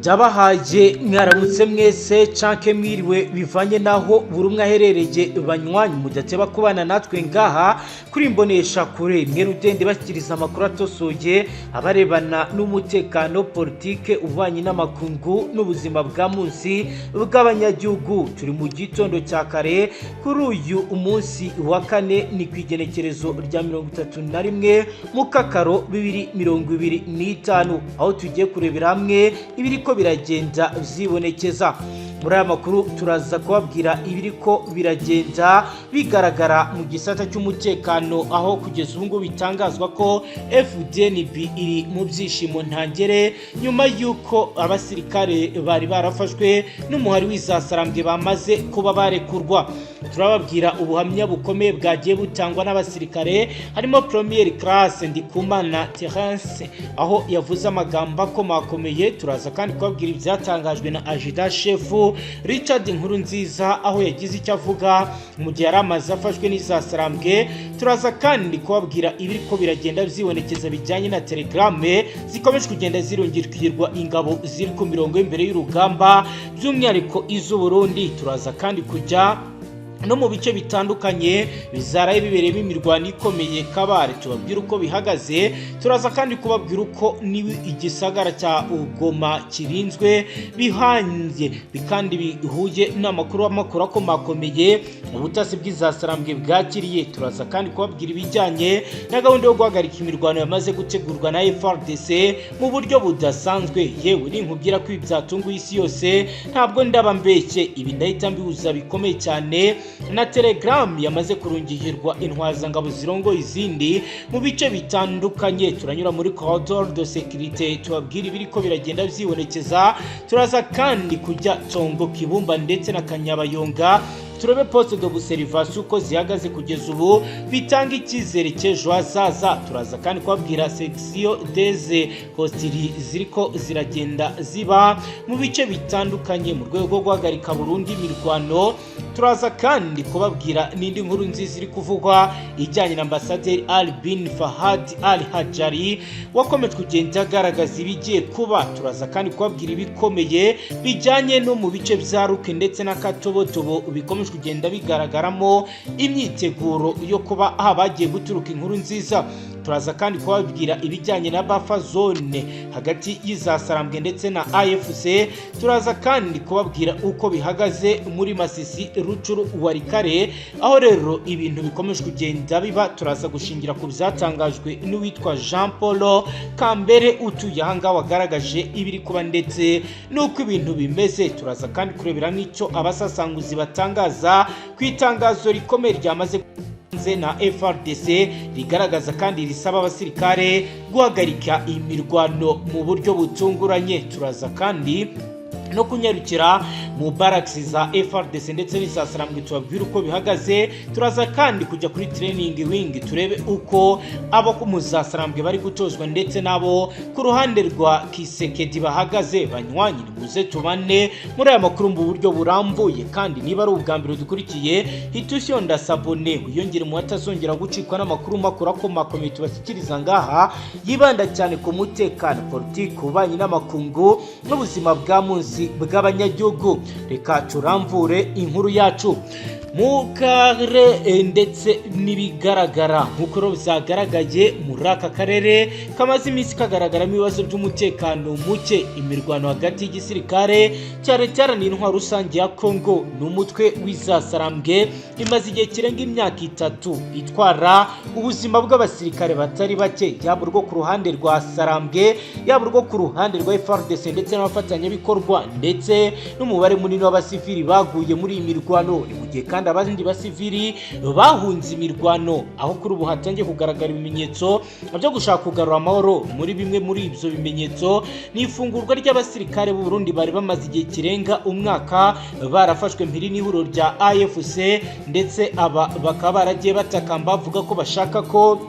Ndabahaye mwaramutse mwese canke mwiriwe, bivanye naho buri umwe aherereye. Banywanyi mudateba kubana natwe ngaha kuri Imbonesha Kure, mwe rudende bashyikiriza amakuru atosoye abarebana n'umutekano, politike, ububanyi n'amakungu n'ubuzima bwa munsi bw'abanyagihugu. Turi mu gitondo cya kare kuri uyu munsi wa kane, ni ku igenekerezo rya 31 Mukakaro 2025, aho tugiye kurebera hamwe ibiriko biragenda vyibonekeza muri aya makuru. Turaza kubabwira ibiriko biragenda bigaragara mu gisata cy'umutekano, aho kugeza ubu ngubu bitangazwa ko FDNB iri mu byishimo ntangere nyuma y'uko abasirikare bari barafashwe n'umuhari w'izasarambwe bamaze kuba barekurwa. Turababwira ubuhamya bukomeye bwagiye butangwa n'abasirikare, harimo Premier Classe Ndikumana Terence, aho yavuze amagambo akomakomeye. Turaza kandi kubabwira ibyatangajwe na Adjudant Chef Richard Nkurunziza, aho yagize icyo avuga mu gihe yari amaze afashwe n'izasarambwe. Turaza kandi kubabwira ibiriko biragenda vyibonekeza bijyanye na telegrame zikomeje kugenda zirungikirwa ingabo ziri ku mirongo y'imbere y'urugamba, by'umwihariko iz'Uburundi. Turaza kandi kujya no mu bice bitandukanye bizaraye bibereyemo imirwano ikomeye Kabare, tubabwira uko bihagaze. Turaza kandi kubabwira uko niba igisagara cya Goma kirinzwe bihanze, kandi bihuye n'amakuru amakuru akomakomeye ubutasi bw'izasarambwe bwakiriye. Turaza kandi kubabwira ibijyanye na gahunda yo guhagarika imirwano yamaze gutegurwa na FARDC mu buryo budasanzwe. Yewe, ninkubwira ko ibi byatunguye isi yose, ntabwo ndaba mbeshye. Ibi ndahita mbihuza bikomeye cyane na telegram yamaze kurungihirwa intwazangabo zirongoye izindi mu bice bitandukanye. Turanyura muri corridor de sécurité, tubabwira ibiriko biragenda vyibonekeza. Turaza kandi kujya Tongo, Kibumba ndetse na Kanyabayonga, turebe poste d'observation uko zihagaze kugeza ubu, bitanga icyizere cy'ejo hazaza. Turaza kandi kubabwira cessation des hostilités ziriko ziragenda ziba mu bice bitandukanye mu rwego rwo guhagarika burundu imirwano. Turaza kandi kubabwira n'indi nkuru nziza iri kuvugwa ijyanye na ambasaderi Ali bin Fahad Al Hajari, wakomeje kugenda agaragaza ibigiye kuba. Turaza kandi kubabwira ibikomeye bijyanye no mu bice bya Ruke ndetse na Katobotobo, bikomeje kugenda bigaragaramo imyiteguro yo kuba bagiye guturuka inkuru nziza. Turaza kandi kubabwira ibijyanye na buffer zone hagati y'izasarambwe ndetse na AFC. Turaza kandi kubabwira uko bihagaze muri Masisi, Rucuru, Warikare, aho rero ibintu bikomeje kugenda biba. Turaza gushingira ku byatangajwe n'uwitwa Jean Paul Kambere utuye ahangaha, wagaragaje ibiri kuba ndetse n'uko ibintu bimeze. Turaza kandi kurebera n'icyo abasasanguzi batangaza ku itangazo rikomeye ryamaze na FARDC, rigaragaza kandi risaba abasirikare guhagarika imirwano mu buryo butunguranye. Turaza kandi no kunyarukira mu barracks za FARDC ndetse n'iza Sarambwe, tubabwire uko bihagaze. Turaza kandi kujya kuri training wing, turebe uko abo mu za Sarambwe bari gutozwa ndetse n'abo ku ruhande rwa Kisekedi bahagaze. Banywanyi, nimuze tubane muri aya makuru mu buryo burambuye. Kandi niba ari ubwa mbere dukurikiye, hita ushyonda s'abonner, wiyongere mu batazongera gucikwa n'amakuru makuru akomakomeye tubashyikiriza ngaha, yibanda cyane ku mutekano, politiki, ububanyi n'amakungu n'ubuzima bwa munsi bw'abanyagihugu. Reka turamvure inkuru yacu mu kare ndetse n'ibigaragara nk'uko rero byagaragaye muri aka karere kamaze iminsi kagaragaramo ibibazo by'umutekano muke, imirwano hagati y'igisirikare cya leta iharanira intwaro rusange ya Congo n'umutwe w'izasarambwe imaze igihe kirenga imyaka 3 itwara ubuzima bw'abasirikare batari bake, yaba urwo ku ruhande rwa Sarambwe, yaba urwo ku ruhande rwa FARDC ndetse n'abafatanyabikorwa, ndetse n'umubare munini w'abasivili baguye muri iyi mirwano. Ni mu gihe kandi abandi basivili bahunze imirwano, aho kuri ubu hatangiye kugaragara ibimenyetso byo gushaka kugarura amahoro. Muri bimwe muri ibyo bimenyetso ni ifungurwa ry'abasirikare b'u Burundi bari bamaze igihe kirenga umwaka barafashwe mpiri n'ihuriro rya AFC, ndetse aba bakaba baragiye batakamba bavuga ko bashaka ko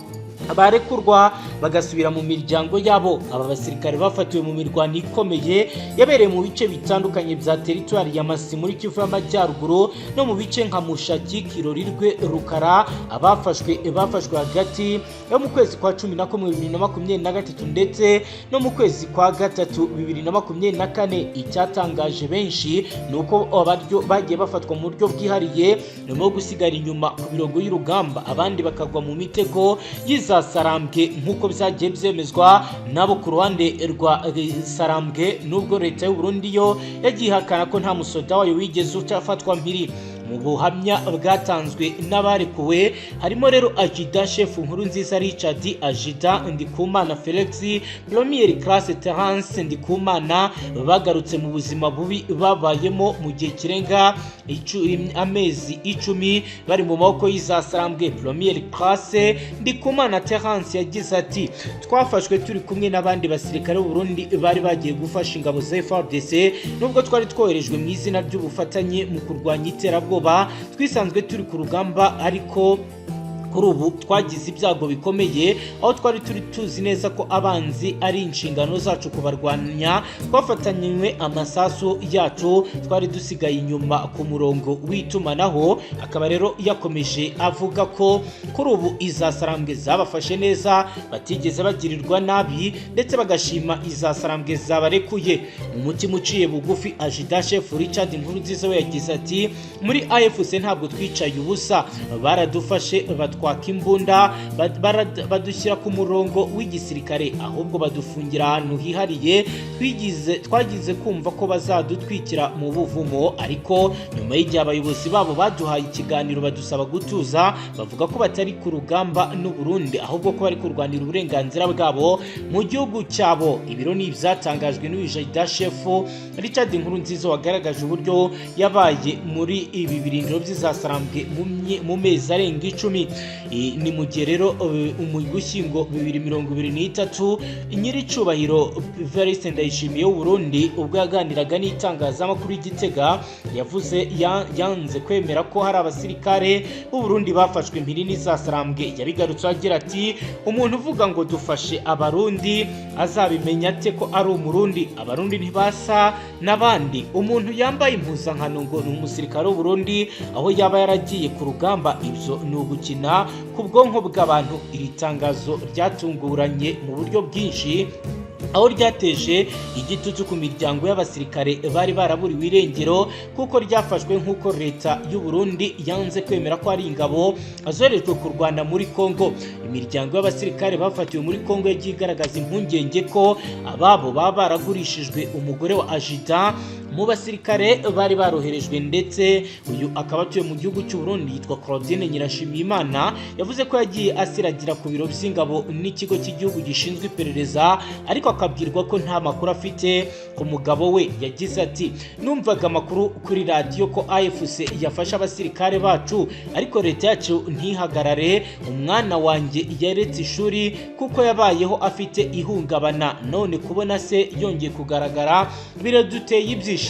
barekurwa. bagasubira mu miryango yabo. Aba basirikare bafatiwe mu mirwano ikomeye yabereye mu bice bitandukanye bya teritwari ya Masisi muri Kivu y'Amajyaruguru, no mu bice nka Mushaki, Kirorirwe, Rukara. Abafashwe bafashwe hagati yo mu kwezi kwa 11 2023 ndetse no mu kwezi kwa gatatu 2024. Icyatangaje benshi ni uko abaryo bagiye bafatwa mu buryo bwihariye nyuma yo gusigara inyuma ku mirongo y'urugamba, abandi bakagwa mu mitego y'izasarambwe, nk'uko byagiye byemezwa nabo ku ruhande rwa Sarambwe, nubwo leta y'u Burundi yo yagiye ihakana ko nta musoda wayo wigeze ufatwa mpiri. Mu buhamya bwatanzwe n'abarekuwe harimo rero Adjudant Chef Nkurunziza Richard, Adjudant Ndikumana Felix, Premier Classe Terence Ndikumana, bagarutse mu buzima bubi babayemo mu gihe kirenga amezi 10 bari mu maboko y'izasarambwe. Premier Classe Ndikumana Terence yagize ati: "Twafashwe turi kumwe n'abandi basirikare b'u Burundi bari bagiye gufasha ingabo za FARDC. Nubwo twari twoherejwe mu izina ry'ubufatanye mu kurwanya iterabwoba, twisanzwe turi ku rugamba, ariko kuri ubu twagize ibyago bikomeye. Aho twari turi tuzi neza ko abanzi ari inshingano zacu kubarwanya, twafatanywe amasasu yacu, twari dusigaye inyuma ku murongo w'itumanaho." Akaba rero yakomeje avuga ko kuri ubu izasarambwe zabafashe neza, batigeze bagirirwa nabi, ndetse bagashima izasarambwe zabarekuye. Mu mutima uciye bugufi, Adjudant Chef Richard Nkurunziza we yagize ati: "Muri AFC ntabwo twicaye ubusa, baradufashe batwaka imbunda, badushyira ku murongo w'igisirikare, ahubwo badufungira ahantu hihariye. Twagize kumva ko bazadutwikira mu buvumo, ariko nyuma y'igihe abayobozi babo baduhaye ikiganiro, badusaba gutuza, bavuga ko batari ku rugamba n'u Burundi, ahubwo ko bari kurwanira uburenganzira bwabo mu gihugu cyabo." Ibiro ni ibyatangajwe n'uyu Adjudant Chef Richard Nkurunziza, wagaragaje uburyo yabaye muri ibi birindiro by'izasarambwe mu mezi arenga 10. Ni mu gihe rero mu Gushyingo 2023, nyiricubahiro Evariste Ndayishimiye w'u Burundi, ubwo yaganiraga n'itangazamakuru y'Igitega, yavuze yanze kwemera ko hari abasirikare b'u Burundi bafashwe impiri n'izasarambwe. Yabigarutseho agira ati: "Umuntu uvuga ngo dufashe Abarundi azabimenya ate ko ari Umurundi? Abarundi ntibasa n'abandi. Umuntu yambaye impuzankano ngo ni umusirikare w'u Burundi, aho yaba yaragiye ku rugamba, ibyo ni ugukina ku bwonko bw'abantu." Iri tangazo ryatunguranye mu buryo bwinshi, aho ryateje igitutu ku miryango y'abasirikare bari baraburiwe irengero, kuko ryafashwe nk'uko leta y'u Burundi yanze kwemera ko ari ingabo zoherejwe kurwana muri Congo. Imiryango y'abasirikare bafatiwe muri Congo yagiye igaragaza impungenge ko ababo baba baragurishijwe. Umugore wa Adjudant mu basirikare bari baroherejwe, ndetse uyu akaba atuye mu gihugu cy'u Burundi, yitwa Claudine Nyirashimiyimana, yavuze ko yagiye asiragira ku biro by'ingabo n'ikigo cy'igihugu gishinzwe iperereza, ariko akabwirwa ko nta makuru afite ku mugabo we. Yagize ati: "Numvaga amakuru kuri radiyo ko AFC yafashe abasirikare bacu, ariko leta yacu ntihagarare. Umwana wanjye yaretse ishuri kuko yabayeho afite ihungabana, none kubona se yongeye kugaragara biraduteye ibyishimo."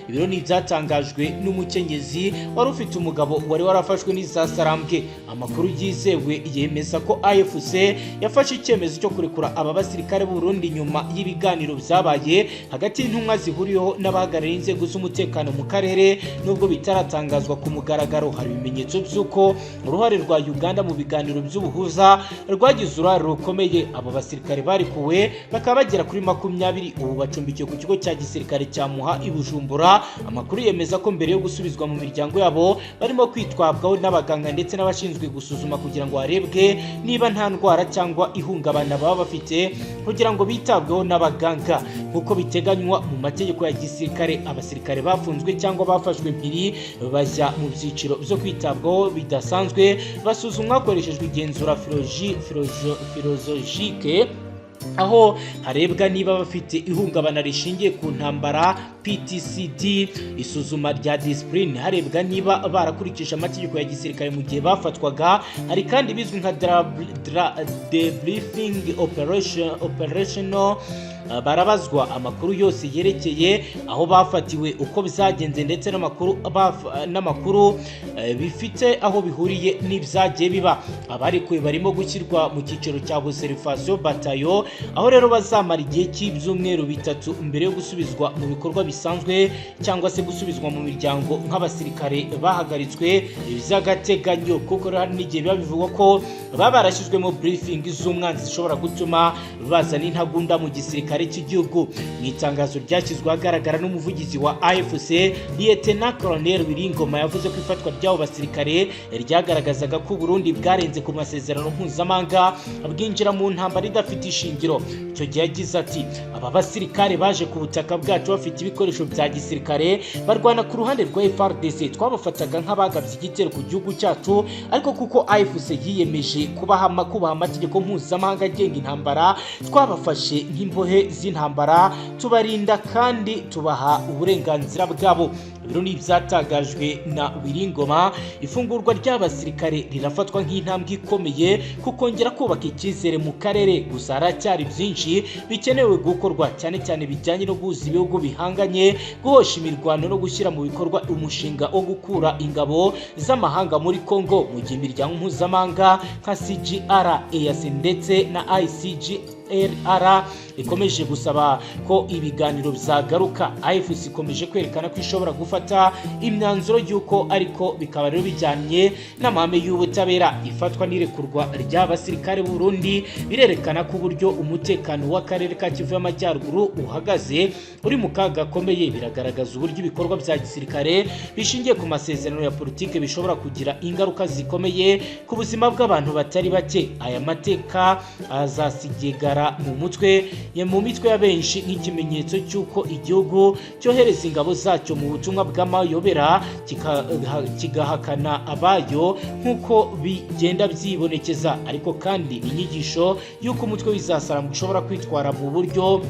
Ibiro ni ibyatangajwe n'umukenyezi wari ufite umugabo wari warafashwe n'izasarambwe. Amakuru yizewe yemeza ko AFC yafashe icyemezo cyo kurekura aba basirikare b'u Burundi nyuma y'ibiganiro byabaye hagati y'intumwa zihuriweho n'abahagarariye inzego z'umutekano mu karere, nubwo bitaratangazwa ku mugaragaro. Hari ibimenyetso by'uko uruhare rwa Uganda mu biganiro by'ubuhuza rwagize uruhare rukomeye. Abo basirikare barekuwe bakaba bagera kuri 20, ubu bacumbikiwe ku kigo cya gisirikare cya Muha i Bujumbura. Amakuru yemeza ko mbere yo gusubizwa mu miryango yabo barimo kwitabwaho n'abaganga ndetse n'abashinzwe gusuzuma, kugira ngo harebwe niba nta ndwara cyangwa ihungabana baba bafite, kugira ngo bitabweho n'abaganga nk'uko biteganywa mu mategeko ya gisirikare. Abasirikare bafunzwe cyangwa bafashwe mpiri bajya mu byiciro byo kwitabwaho bidasanzwe, basuzumwa hakoreshejwe igenzura psychologique, aho harebwa niba bafite ihungabana rishingiye ku ntambara, PTSD, isuzuma rya discipline harebwa niba barakurikije amategeko ya gisirikare mu gihe bafatwaga. Hari kandi bizwi nka debriefing operational. Barabazwa amakuru yose yerekeye aho bafatiwe, uko byagenze, ndetse n'amakuru bifite aho bihuriye n'ibyagiye biba. Abarekuwe barimo gushyirwa mu cyiciro cya observation batayo, aho rero bazamara igihe cy'ibyumweru 3 mbere yo gusubizwa mu bikorwa bisanzwe cyangwa se gusubizwa mu miryango nk'abasirikare bahagaritswe by'agateganyo, kuko hari n'igihe biba bivugwa ko baba barashyizwemo briefing z'umwanzi zishobora gutuma bazana intagunda mu gisirikare cy'igihugu. Mu itangazo ryashyizwe ahagaragara n'umuvugizi wa AFC, Lieutenant Colonel Willy Ngoma, yavuze ko ifatwa ry'abo basirikare ryagaragazaga ko Burundi bwarenze ku masezerano mpuzamahanga, bwinjira mu ntambara idafite ishingiro. Icyo gihe yagize ati: "Aba basirikare baje ku butaka bwacu bafite ibikoresho bya gisirikare, barwana ku ruhande rwa FARDC. Twabafataga nk'abagabye igitero ku gihugu cyacu, ariko kuko AFC yiyemeje kubaha amategeko mpuzamahanga agenga intambara, twabafashe nk'imbohe z'intambara, tubarinda kandi tubaha uburenganzira bwabo." Biro ni ibyatangajwe na Willy Ngoma. Ifungurwa ry'abasirikare rirafatwa nk'intambwe ikomeye ku kongera kubaka icyizere mu karere. Gusa haracyari byinshi bikenewe gukorwa, cyane cyane bijyanye no guhuza ibihugu bihanganye, guhosha imirwano no gushyira mu bikorwa umushinga wo gukura ingabo z'amahanga muri Congo, mu gihe imiryango mpuzamahanga nka CGR, EAC ndetse na ICGLR ikomeje gusaba ko ibiganiro byagaruka. AFC ikomeje kwerekana ko ishobora gufata imyanzuro y'uko, ariko bikaba rero bijyanye n'amahame y'ubutabera. Ifatwa n'irekurwa ry'abasirikare b'u Burundi birerekana ko uburyo umutekano w'akarere ka Kivu y'Amajyaruguru uhagaze uri mu kaga gakomeye. Biragaragaza uburyo ibikorwa bya gisirikare bishingiye ku masezerano ya politike bishobora kugira ingaruka zikomeye ku buzima bw'abantu batari bake. Aya mateka azasigara mu mitwe ya benshi nk'ikimenyetso cy'uko igihugu cyohereza ingabo zacyo mu butumwa bw'amayobera kigahakana abayo, nk'uko bigenda byibonekeza. Ariko kandi inyigisho y'uko umutwe w'izasaramu ushobora kwitwara mu buryo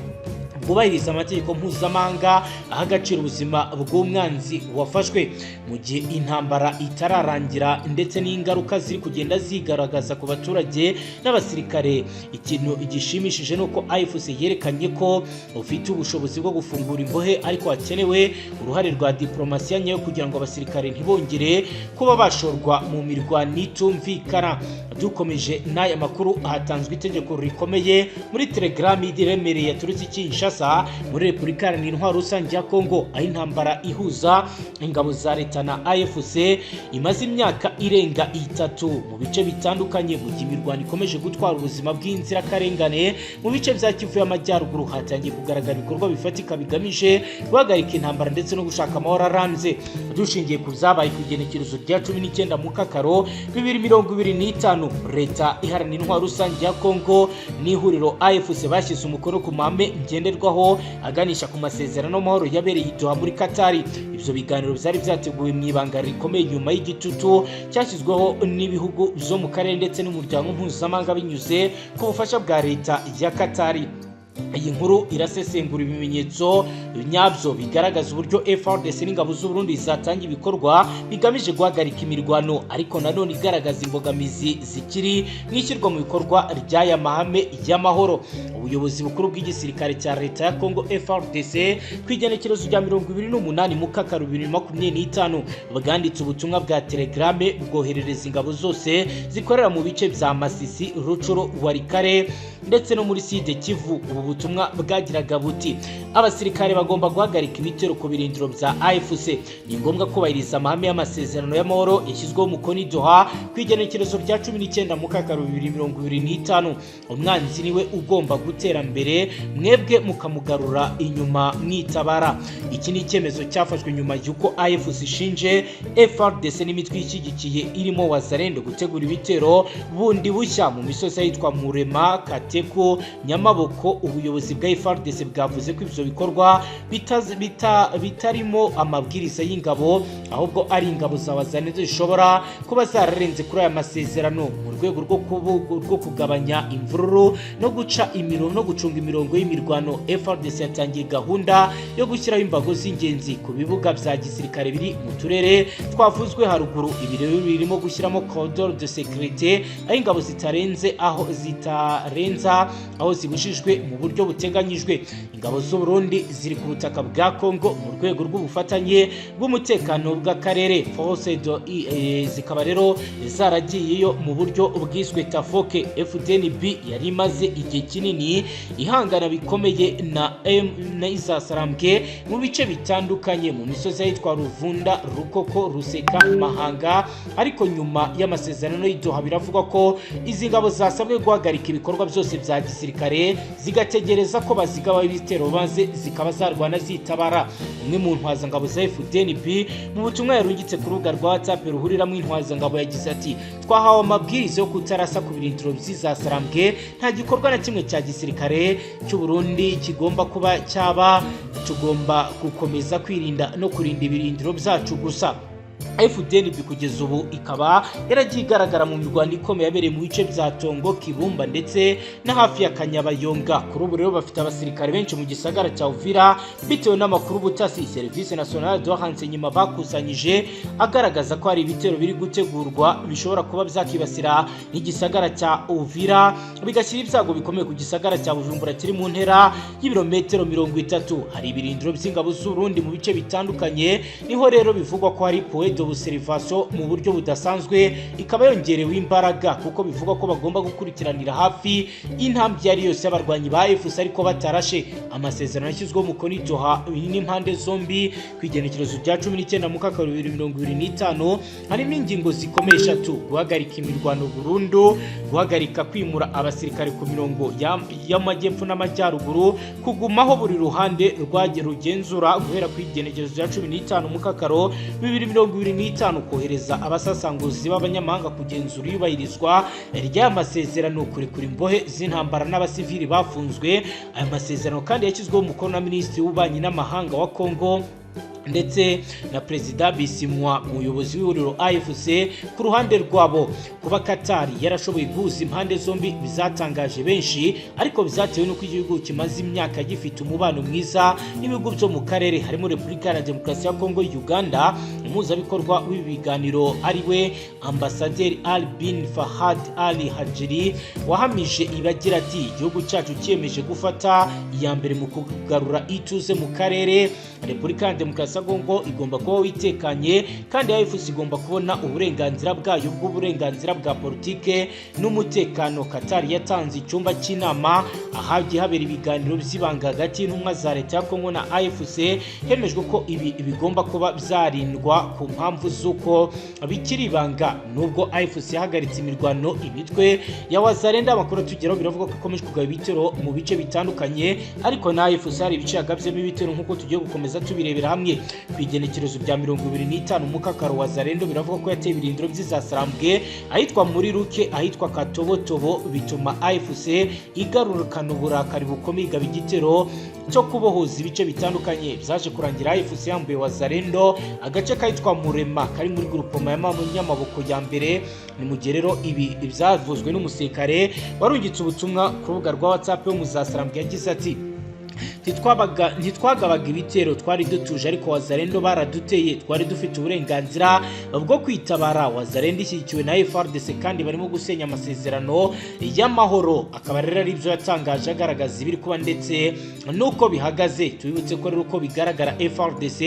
bwubahiriza amategeko mpuzamahanga, aha agaciro ubuzima bw'umwanzi wafashwe. Mu gihe intambara itararangira ndetse n'ingaruka ziri kugenda zigaragaza ku baturage n'abasirikare, ikintu gishimishije ni uko AFC yerekanye ko ufite ubushobozi bwo gufungura imbohe, ariko hakenewe uruhare rwa diplomasiya nyayo kugira ngo abasirikare ntibongere kuba bashorwa mu mirwano itumvikana. Dukomeje n'aya makuru, hatanzwe itegeko rikomeye muri telegram iremereye yaturutse i Kinshasa muri Repubulika Iharanira Intwaro Rusange ya Kongo, aho intambara ihuza ingabo za leta na AFC imaze imyaka irenga 3 mu bice bitandukanye. Mu gihe imirwano ikomeje gutwara ubuzima bw'inzirakarengane mu bice bya Kivu y'Amajyaruguru, hatangiye kugaragara ibikorwa bifatika bigamije guhagarika intambara ndetse no gushaka amahoro arambye. Dushingiye ku byabaye ku igenekerezo rya 19 Mukakaro 2025, Leta Iharanira Intwaro Rusange ya Kongo n'ihuriro AFC bashyize umukono ku mahame ngenderwaho aganisha ku masezerano y'amahoro yabereye i Doha muri Katari. Ibyo biganiro byari byateguwe mu ibanga rikomeye nyuma y'igitutu cyashyizweho n'ibihugu byo mu karere ndetse n'umuryango mpuzamahanga, binyuze ku bufasha bwa leta ya Katari. Iyi nkuru irasesengura ibimenyetso nyabyo bigaragaza uburyo FARDC n'ingabo z'u Burundi zatanga ibikorwa bigamije guhagarika imirwano, ariko nanone igaragaza imbogamizi zikiri mu ishyirwa mu bikorwa ry'aya mahame y'amahoro. Ubuyobozi bukuru bw'igisirikare cya leta ya Congo FARDC, ku igenekerezo rya 28 Mukakaro 2025, bwanditse ubutumwa bwa Telegrame bwoherereza ingabo zose zikorera mu bice bya Masisi, Rucuro, Walikale ndetse no muri Sud Kivu. Ubu butumwa bwagiraga buti: "Abasirikare bagomba guhagarika ibitero ku birindiro bya AFC. Ni ngombwa kubahiriza amahame y'amasezerano y'amahoro yashyizweho umukono i Doha ku igenekerezo rya 19 Mukakaro 2025. Umwanzi niwe ugomba gutera mbere, mwebwe mukamugarura inyuma mwitabara." Iki ni icyemezo cyafashwe nyuma y'uko AFC ishinje FARDC n'imitwe ishyigikiye irimo Wazalendo gutegura ibitero bundi bushya mu misozi ahitwa Murema, Kateko, Nyamaboko. Ubuyobozi bwa FARDC bwavuze ko ibyo bikorwa bitarimo amabwiriza y'ingabo, ahubwo ari ingabo za Wazalendo zishobora kuba zararenze kuri aya masezerano. Mu rwego rwo kugabanya imvururu no guca imirongo no gucunga imirongo y'imirwano. FARDC yatangiye gahunda yo gushyiraho imbago z'ingenzi ku bibuga bya gisirikare biri mu turere twavuzwe haruguru. Ibi rero birimo gushyiramo cordon de sécurité, aho ingabo zitarenze aho zitarenza aho zibujijwe mu buryo buteganyijwe. Ingabo z'u Burundi ziri ku butaka bwa Congo mu rwego rw'ubufatanye bw'umutekano bw'akarere, force de zikaba rero zaragiyeyo mu buryo bwiswe TAFOC. FDNB yari imaze igihe kinini ihangana bikomeye na M na Izasarambwe mu bice bitandukanye, mu misozi ahitwa Ruvunda, Rukoko, Ruseka, Mahanga. Ariko nyuma y'amasezerano y'i Doha, biravugwa ko izi ngabo zasabwe guhagarika ibikorwa byose bya gisirikare, zigategereza ko bazigabaho ibitero maze zikaba zarwana zitabara. Umwe mu ntwazangabo za FDNB, mu butumwa yarungitse ku rubuga rwa WhatsApp ruhuriramo intwazangabo, yagize ati: "Twahawe amabwiriza yo kutarasa ku birindiro by'Izasarambwe. Nta gikorwa na kimwe cya gisirikare cy'u Burundi kigomba kuba cyaba. Tugomba gukomeza kwirinda no kurinda ibirindiro byacu gusa." FDNB kugeza ubu ikaba yaragiye igaragara mu mirwano ikomeye yabereye mu bice bya Tongo, Kibumba ndetse na hafi ya Kanyabayonga. Kuri ubu rero bafite abasirikare benshi mu gisagara cya Uvira, bitewe n'amakuru ubutasi, Service Nationale de Renseignement, bakusanyije agaragaza ko hari ibitero biri gutegurwa bishobora kuba byakibasira n'igisagara cya Uvira, bigashyira ibyago bikomeye ku gisagara cya Bujumbura kiri mu ntera y'ibirometero 30. Hari ibirindiro by'ingabo z'Uburundi mu bice bitandukanye, niho rero bivugwa ko hari point d'observation mu buryo budasanzwe, ikaba yongerewe imbaraga kuko bivugwa ko bagomba gukurikiranira hafi intambwe iyo ari yose y'abarwanyi ba AFC ariko batarashe. Amasezerano yashyizweho umukono i Doha n'impande zombi ku igenekerezo rya 19 Mukaka 2025 harimo ingingo zikomeye eshatu: guhagarika imirwano burundu, guhagarika kwimura abasirikare ku mirongo y'amajyepfo n'amajyaruguru, kugumaho buri ruhande rwagiye rugenzura guhera ku igenekerezo rya 15 Mukakaro 2025, kohereza abasasanguzi b'abanyamahanga kugenzura iyubahirizwa ry'aya masezerano, kurekura imbohe z'intambara n'abasivili bafunzwe. Aya masezerano kandi yashyizweho umukono na Minisitiri w'Ububanyi n'Amahanga wa Congo ndetse na Perezida Bisimwa, umuyobozi w'ihuriro AFC ku ruhande rwabo. Kuba Qatar yarashoboye guhuza impande zombi bizatangaje benshi, ariko byatewe n'uko igihugu kimaze imyaka gifite umubano mwiza n'ibihugu byo mu karere, harimo Repubulika Iharanira Demokarasi ya Kongo, Uganda. Umuhuzabikorwa w'ibi biganiro ari we Ambasaderi Ali bin Fahad Ali Hajiri wahamije ibagira ati: "Igihugu cyacu cyiyemeje gufata iya mbere mu kugarura ituze mu karere. Repubulika Iharanira Demokarasi ya Kongo igomba kuba witekanye, kandi AFC igomba kubona uburenganzira bwayo bw'uburenganzira bwa politike n'umutekano." Qatar yatanze icyumba cy'inama ahagiye habera ibiganiro by'ibanga hagati y'intumwa za leta ya Kongo na AFC. Hemejwe ko ibi bigomba kuba byarindwa ku mpamvu z'uko bikiri ibanga. Nubwo AFC yahagaritse imirwano, imitwe ya Wazalendo, amakuru atugeraho biravuga ko ikomeje kugaba ibitero mu bice bitandukanye, ariko na AFC hari ibice yagabyemo ibitero, nk'uko tugiye gukomeza tubirebera hamwe. Ku igenekerezo bya 25 Mukakaro, Wazalendo biravuga ko yateye ibirindiro by'Izasarambwe ahitwa muri Ruke, ahitwa Katobotobo, bituma AFC igarurukana uburakari bukomeye, igaba igitero cyo kubohoza ibice bitandukanye. Byaje kurangira AFC yambuye Wazalendo agace kahitwa Murema kari muri grupoma ya Nyamaboko ya mbere. Ni mu gihe rero ibi byavuzwe n'umusirikare warungitse ubutumwa ku rubuga rwa WhatsApp wo mu Zasarambwe, yagize ati: "Ntitwagabaga ibitero, twari dutuje, ariko Wazalendo baraduteye, twari dufite uburenganzira bwo kwitabara. Wazalendo ishyigikiwe na FARDC kandi barimo gusenya amasezerano y'amahoro." Akaba rero ari byo yatangaje agaragaza ibiri kuba ndetse n'uko bihagaze. Tubibutse ko rero uko bigaragara FARDC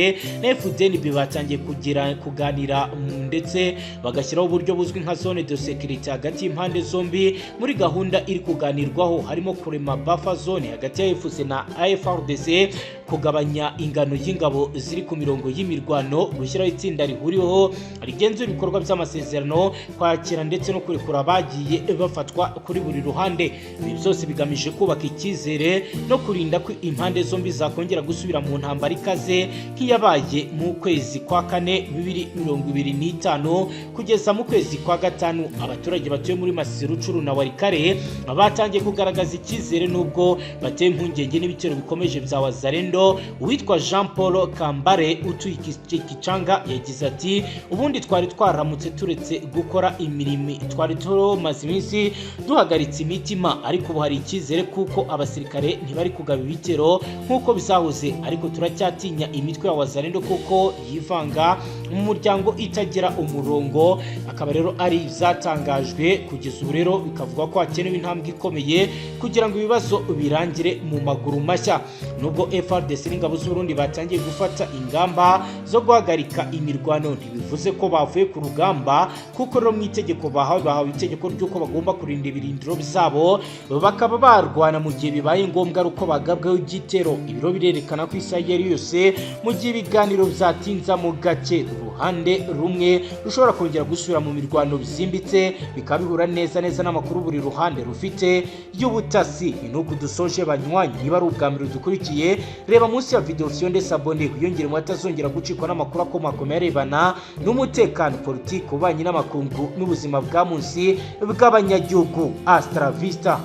na FDNB batangiye kugira kuganira, ndetse bagashyiraho uburyo buzwi nka zone de sécurité hagati y'impande zombi. Muri gahunda iri kuganirwaho harimo kurema buffer zone hagati ya AFC na FARDC, kugabanya ingano y'ingabo ziri ku mirongo y'imirwano, gushyiraho itsinda rihuriweho rigenzura ibikorwa by'amasezerano, kwakira ndetse no kurekura abagiye bafatwa kuri buri ruhande. Ibi byose bigamije kubaka icyizere no kurinda ko impande zombi zakongera gusubira mu ntambara ikaze nk'iyabaye mu kwezi kwa kane 2025 kugeza mu kwezi kwa gatanu. Abaturage batuye muri Masisi, Rucuru na Walikale batangiye kugaragaza icyizere, nubwo bateye impungenge n'ibitero bikomeje bya Wazalendo. Wazalendo witwa Jean Paul Kambare utuye Kicanga yagize ati: "Ubundi twari twaramutse turetse gukora imirimo, twari tumaze iminsi duhagaritse imitima, ariko ubu hari icyizere kuko abasirikare ntibari kugaba ibitero nk'uko bizahoze, ariko turacyatinya imitwe ya Wazalendo kuko yivanga mu muryango itagira umurongo." Akaba rero ari ibyatangajwe kugeza ubu. Rero bikavuga ko hakenewe intambwe ikomeye kugira ngo ibibazo birangire mu maguru mashya. Nubwo FARDC n'ingabo z'Uburundi batangiye gufata ingamba zo guhagarika imirwano, ntibivuze ko bavuye ku rugamba, kuko rero mu itegeko bahawe itegeko ry'uko bagomba kurinda ibirindiro byabo, bakaba barwana mu gihe bibaye ngombwa ari uko bagabweho igitero. Ibiro birerekana ko isaha iyo ari yose, mu gihe ibiganiro byatinza mu gake, uruhande rumwe rushobora kongera gusubira mu mirwano byimbitse, bikaba bihura neza neza n'amakuru buri ruhande rufite y'ubutasi. Ni nuko dusoje, banywanyi. Niba ari ubwa mbere dukurikiye, reba munsi ya video ufyonde s'abonner, wiyongere mu batazongera gucikwa n'amakuru akomakomeye arebana n'umutekano, politiki, ububanyi n'amakungu n'ubuzima bwa munsi bw'abanyagihugu. Hasta la vista.